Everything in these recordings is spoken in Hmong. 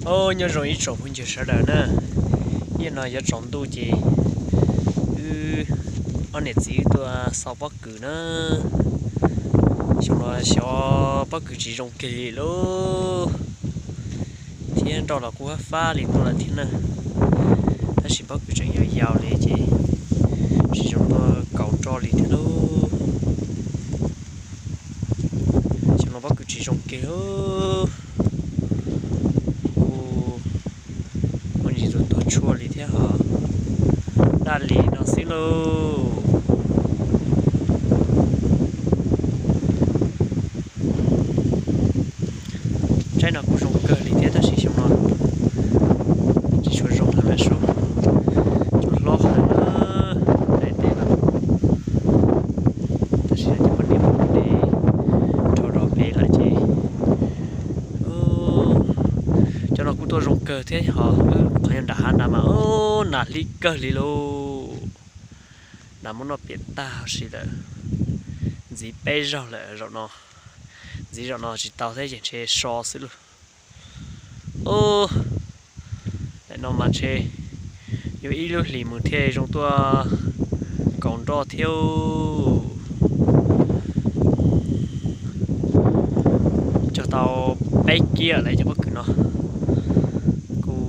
Au, nyob zoo ib tsoom phooj ywg sawv daws na. Ib no yuav tsaus ntuj ces wb ob niam txiv wb tuaj xauj pob kws na. Xyoo no xyov pob kws tsis zoo kiag li lauj, thiab nroj los kuj fab fab li tuaj lawm thiab na. Tab sis pob kws tseem yau yau li ces tsis zoo tuaj kaus nroj li thiab lauj. Xyoo no pob kws tsis zoo kiag lauj. Kuj muaj ntsis tus tuag tshuaj li thiab ho daj li no xwb lauj. Tsaib no kuj zoo kawg li thiab tab sis xyoo no tsis tshua zoo heev lawm sub, tsuas hlob heev na. Daim teb no tab sis cov poj niam mus de rau rau peb lawm ces cov no kuj tuaj zoo kawg thiab ho. Qhov yog nram hav nrad mas nas hli kawg li lauj. Nas muab noj piam tag huv si lawm. Ntxiv peb zaug lawm zaum no, ntxiv zaum no tsis tau thiab ces ntshe so xwb lauj. Daim no mas ntshe yuav ib lub hlis mus thiaj zoo tuaj kaus nroj thiab. Cog tau peb kiab lawm cov pob kws no, kuj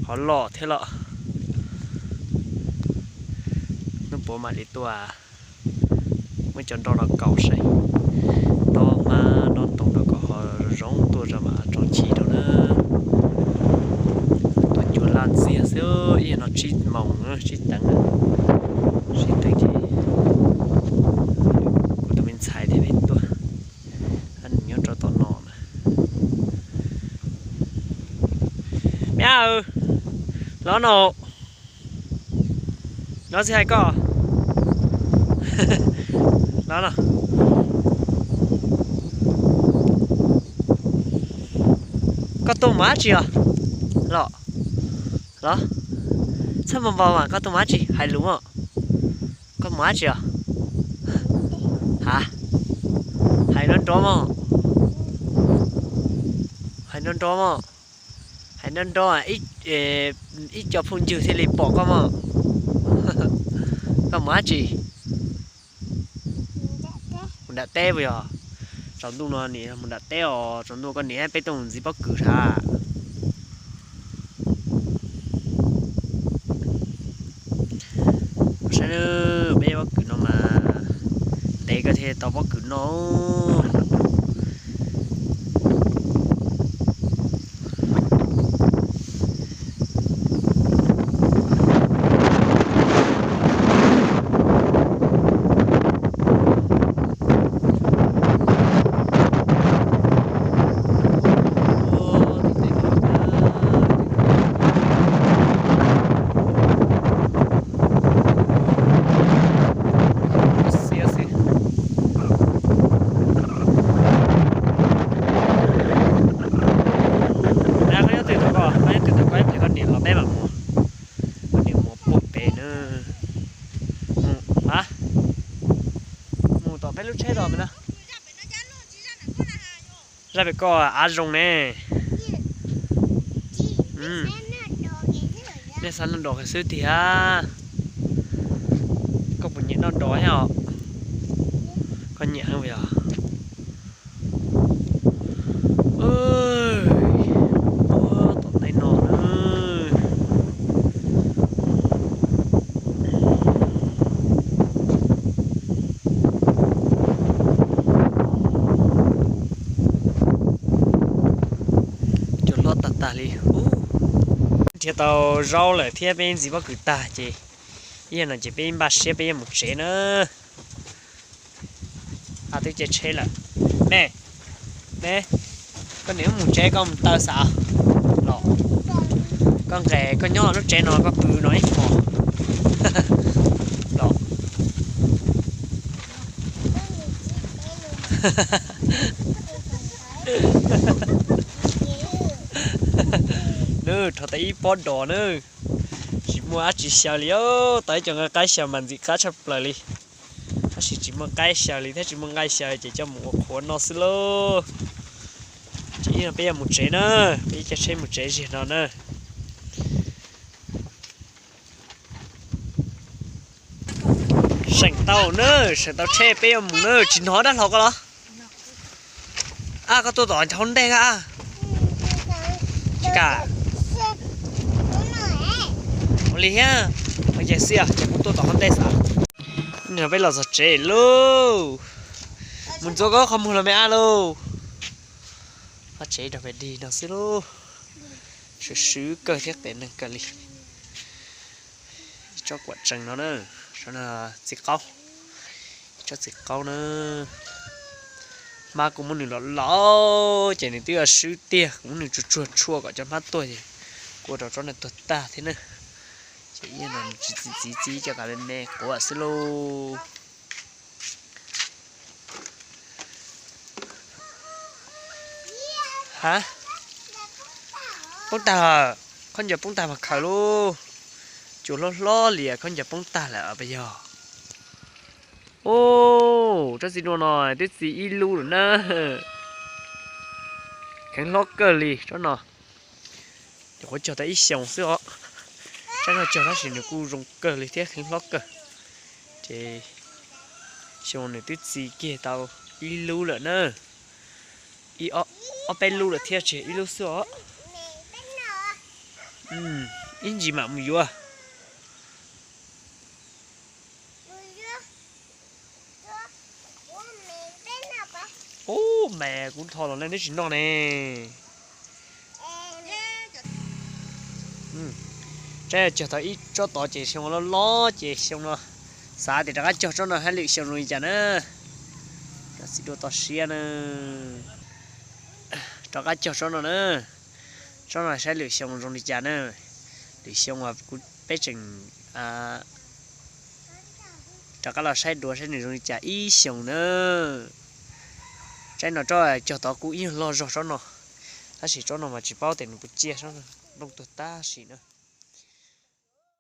ho loj thiab los. Hnub puav mam li tuaj muab cov nroj no kaus saib, nroj hmab nroj ntoo rau kom ho zoo tuaj rau mam tso chim rau na. Tuaj ncua laj ntxiag xwb, ib yam no tsib moos tsib teev, tsib teev ces kuv tus me ntxhais thiab peb tuaj, nws nyob rau tom no na. Me ab, los no, los tsis hais koj, los no. Koj tuaj mus dab tsi os? Los, los, txhob npau npau mas koj tuaj mus dab tsi hais lus mog. Koj mus dab tsi os? Ha, hais nrov nrov mog, hais nrov nrov mog, hais nrov nrov ib co phooj ywg thiaj li pom koj mog. Koj mus dab tsi? Mus nram teb puas yog? Tsaus ntuj no nim mus nram teb os, tsaus ntuj koj niam peb tuaj mus ntxiv pob kws sav. Saib peb pob kws no mas ntev koj thiaj tau pob kws no. Koj nyob twg tau koj, koj nyob twg tau koj ib pliag koj niam los peb mam mus. Koj niam mus puag pem na. Mus, a, mus tom peb lub tsheb los pem no. Zaj pem koj av zoo ne. Nej xav noj dos kiag xwb tiag. Koj puas nyiam noj dos thiab os? Koj nyiam heev yog. Tom ntej no na. Cua hlob tag tag li. Nrhiav tau zaub lawm thiab peb ntxiv pob kws tag ces ib yam no ces peb npaj siab peb yuav mus tsev na. A, twb caij tsheb lawm. Me, me, koj niam wb mus tsev koj mus taw xav los? Koj nqes koj nyob lub tsev no koj pw no ib hmos los? Nws rho tau ib pob dos na. Tsis muaj dab tsi xyaw li os, tau ib co nqaij qaib xyaw mas ntxim qab tshaj plaws li. Tab sis tsis muaj qaib xyaw li thiab tsis muaj nqaij xyaw ces coj mus ua qhuav noj xwb lauj. Ces peb yuav mus tsev na, peb caij tsheb mus tsev ziag no na. Seem tau na, seem tau tsheb peb yuav mus na, tsis hnov dab hlau koj los? Ab, koj tuaj tom hauv ntej a? Tsis kam. Ua li thiab, ua cas xwb ces kuv tuaj tom hauv ntej xav. Peb los txog tsev lauj, mus ntxuav koj qhov muag los me ab lauj. Qhov tsev rau pem dig no xwb lauj, swb swb kawg thiab qias neeg kawg li. Ib tsob kuam tsees no na, txiv qaub, ib tsob txiv qaub na. Hmab kuv muab nws los los ces nws twb yuav swb tiag, kuv muab nws tsuag tsuag tshuaj kom cov hmab tuag ces kuv ua rau tsob no tuag tag thiab na. Ces ib no txiv txiv txiv cov kav me me quav xwb lauj. Ha, poob tag lawm, khaub ncaws poob tag mas khaws lauj. Cua hlob hlob li khaub ncaws poob tag lawm puas yog? Ub, tsob txiv duaj no twb txi ib lub lawm na. Kheev hlob kawg li tsob no. Nyuam qhuav cog tau ib xyoos xwb os. Tsob no cog tab sis nws kuj zoo kawg li thiab kheev hlob kawg. Ces xyoo nws twb txi kiag tau ib lub lawm na. Ib, ob peb lub lawm thiab, tsis ib lub xwb os. Ib ntsis mam mus yuav. Ub, mas kuv tho los nej twb tsis noj ne. Tsob cog tau ib tsob tod ces xyoo loj loj ces xyoo no xav tias rov qab cog tsob no saib lwm xyoo zoo li cas na. Txiv duaj toj siab na. Rov qab cog tsob no na. Tsob no saib lwm xyoo zoo li cas na. Lwm xyoo uas kuv peb tseem rov qab los saib dua saib nws zoo li cas ib xyoos na. Tsob no tsob cog tod kuj ib nyuag loj zog tsob no, tab sis tsob no mas tsis paub tias nws puas ciaj, nplooj tuag tab sis na.